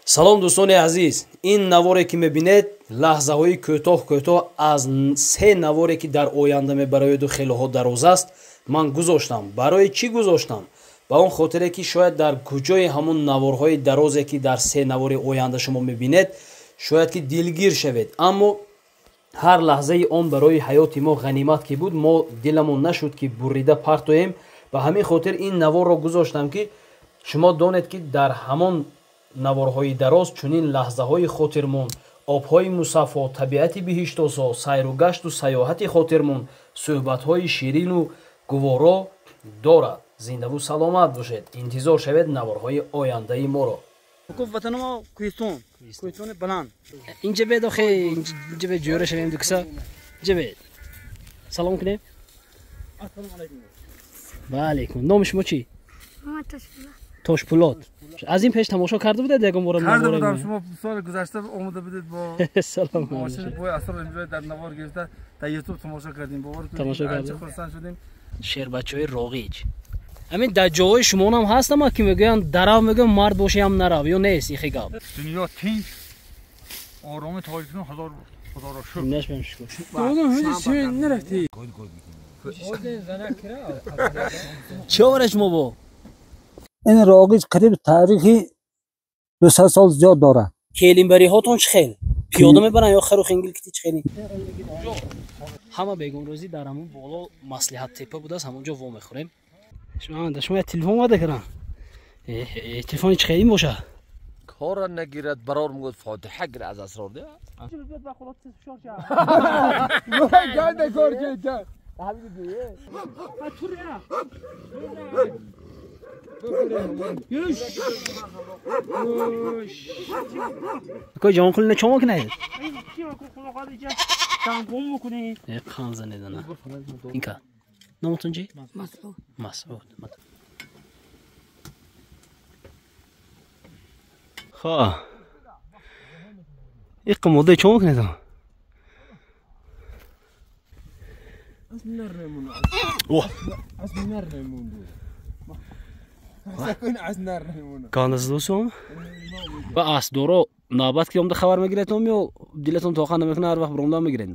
Салом дӯстони азиз, ин наворе ки мебинед лаҳзаҳои кӯтоҳ кӯтоҳ аз се наворе ки дар оянда мебарояду хелоҳо дароз аст ман гузоштам. Барои чӣ гузоштам? Ба он хотире ки шояд дар куҷои ҳамун наворҳои дарозе ки дар се навори оянда шумо мебинед шояд ки дилгир шавед, аммо ҳар лаҳзаи он барои ҳаёти мо ғанимат ки буд, мо диламон нашуд ки бурида партоем. Ба ҳамин хотир ин наворро гузоштам ки шумо донед ки дар ҳамон наворҳои дароз чунин лаҳзаҳои хотирмон, обҳои мусаффо, табиати биҳиштосо, сайру гашту саёҳати хотирмон, суҳбатҳои ширину гуворо дорад. Зиндаву саломат бошед. Интизор шавед наворҳои ояндаи моро. Ватани мо Кӯҳистон, Кӯҳистони баланд. Инҷа бед охе, инҷа бед ҷӯра шавем дукса. Инҷа бед. Салом кунем. Ассалому алайкум. Ва алайкум. Номи шумо чӣ? Тошпулот. Аз ин пеш тамошо карда будед ягон бора? Карда будам. Шумо соли гузашта омада будед бо салом мошини бой асрор имрӯз дар навор гирифта дар YouTube тамошо кардем. Бовар кунед, тамошо кардем, хурсанд шудем. Шербачаҳои Роғиҷ. Ҳамин дар ҷоҳои шумонам ҳастама ки мегӯянд дарав, мегӯянд мард боши ҳам нарав, ё нест ихи гап? Дунё тинч, ороми Тоҷикистон ҳазор худоро шукр. Нашбем шукр. Нарафтӣ. Чӣ овара шумо бо? Ин Роғиҷ қариб таърихи 200 сол зиёд дорад. Келинбариҳотон чӣ хел? Пиёда мебаранд ё хару хингил кити чӣ хели? Ҳама бегонрӯзӣ дар ҳамун боло маслиҳаттепа будааст, ҳамон ҷо вомехӯрем. Шумо як телефон ваъда кардам. Телефони чӣ хел ин боша? Кора нагирад, барор мегӯяд фотиҳа гир аз асрор. Кои ҷонқул не чомо кунед? Қан занедана. Инка. Номатон чӣ? Масъуд. Масъуд. Ха. Иқ модаи чомо кунед? О. Кандасдосум? Ва асдоро навбат ки омда хабар мегиретон ё дилатон тоқа намекунад, ҳар вақт биромда мегиред?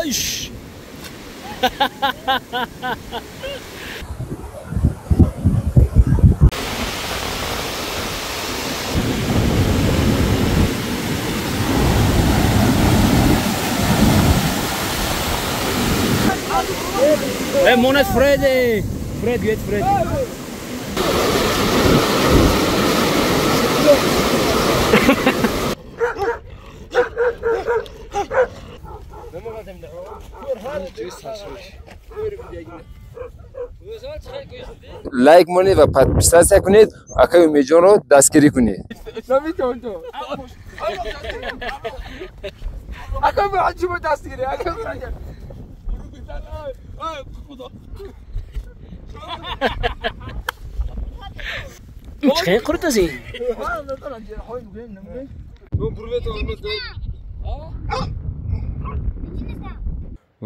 Eish! Е, монет Фреди! Фред, гет Фреди! Лайк монед ва подписаться кунед, акаи Умедҷонро дастгирӣ кунед. Чӣ қурт аз ин?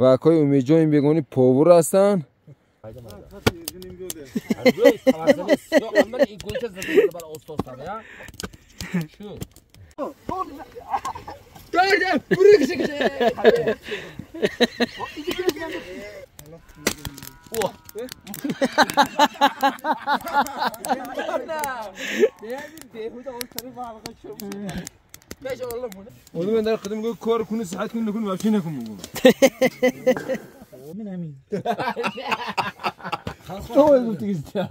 Ва акаи Умедҷон ин бегони повур ҳастанд. من در قدم گفت کار کنی صحت کنی نکنی وحشی نکن میگم. من همین. تو گفتی که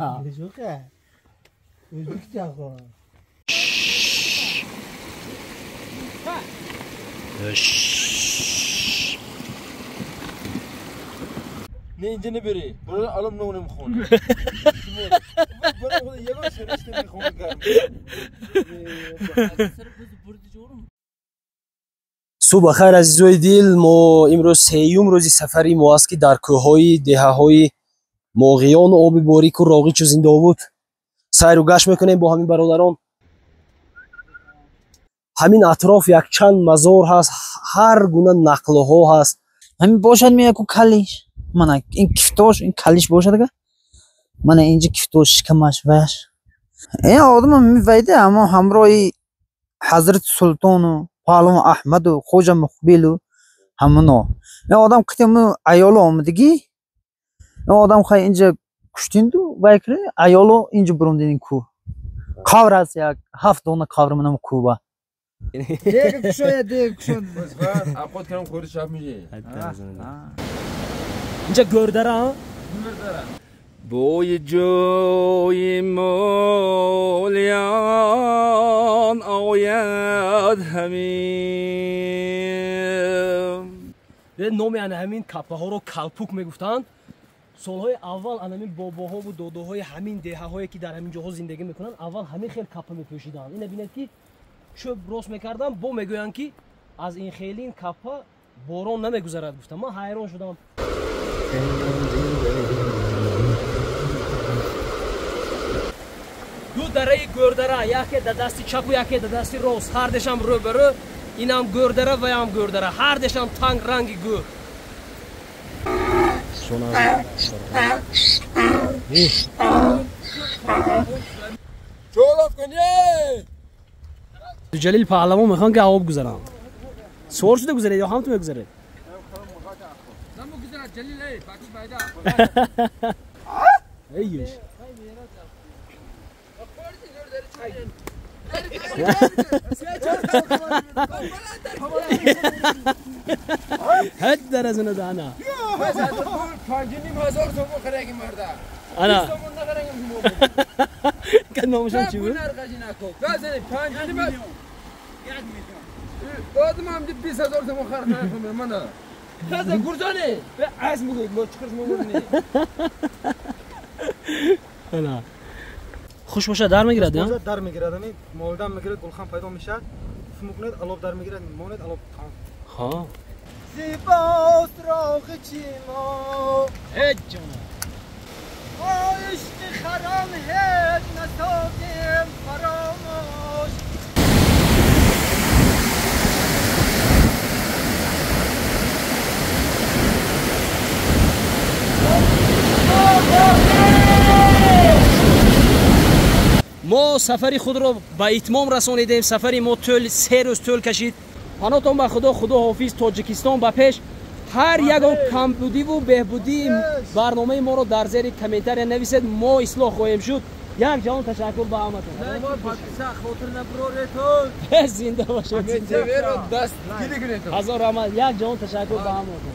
نه اینجا نبری برو الان نونم خونه برو خود یگان سرشت میخونه گرم. Субҳ хайр, азизои дил. Мо имрӯз сеюм рӯзи сафари мо аст, ки дар кӯҳҳои деҳаҳои Моғиён, Оби Борику, Роғичу Зиндовуд сайру гашт мекунем бо ҳамин бародарон. Ҳамин атроф якчанд мазор ҳаст, ҳар гуна нақлҳо ҳаст. Ҳамин бошад меяку калиш. Мана ин кифтош, ин калиш бошад ага. Мана инҷа кифтош, шикамаш, ваяш. Ин одам вайда ҳамо ҳамроҳи Ҳазрати Султону, Паҳлавон Аҳмаду, Хоҷа Муқбилу ҳамуно. Ин одам қитиму аёло омадагӣ. Ин одам хай инҷа куштинду вай кири аёло инҷа бурундин кӯ. Қабр аст як 7 дона қабр манам кӯба. Дега кушоя, дега кушоя. Абход кардам, хӯри шаб меши. Инҷа гӯрдара? Гӯрдара. Бӯи ҷӯи молиён ояд ҳамин. Номи ана ҳамин каппаҳоро калпук мегуфтанд. Солҳои аввал ана ҳамин бобоҳову додоҳои ҳамин деҳаҳое, ки дар ҳамин ҷоҳо зиндагӣ мекунанд, аввал ҳамин хел каппа мепӯшиданд. Ина бинед, ки чӯб рост мекардам, бо мегӯянд, ки аз ин хелин каппа борон намегузарад, гуфтам. Ман ҳайрон шудам. Ду дараи гӯрдара, яке дар дасти чапу, яке дар дасти рост, ҳардешам рӯбарӯ. Инам гӯрдара, ваям гӯрдара, ҳардешам танг ранги гӯр. Ҷалил паҳлавон мехоҳанд, ки об гузаранд. Сувор шуда гузаред ё ҳамту мегузаред? Эй. ҳад даразина ана. 5,5 ҳазор сомон хараги марда. Ана. Сомон нахарагим шумо. Кад номашон чӣ буд? 5,5 Додам ҳам 20 ҳазор сомон харахам мана. Таза гурҷоне. Аз мегӯяд, мо чиқирш мегӯем. Ана. Хуш бошад, дар мегирад, я? Дар мегирад, ами молдан мегирад, гулхан пайдо мешавад. Фумукнед, алоб дар мегирад, монед, алоб там. Ха. Зебост роғичи мо. Эй ҷона. Мо ишқи харом ҳеҷ насозем фаромӯш. Мо сафари худро ба итмом расонидем. Сафари мо тӯл 3 рӯз тӯл кашид. Панотон ба Худо, Худо ҳофиз, Тоҷикистон ба пеш. Ҳар ягон камбудиву беҳбудии барномаи моро дар зери комментария нависед, мо ислоҳ хоҳем шуд. Як ҷаҳон ташаккур ба ҳаматон. Зинда бошед. Ҳазор раҳмат. Як ҷаҳон ташаккур ба ҳаматон.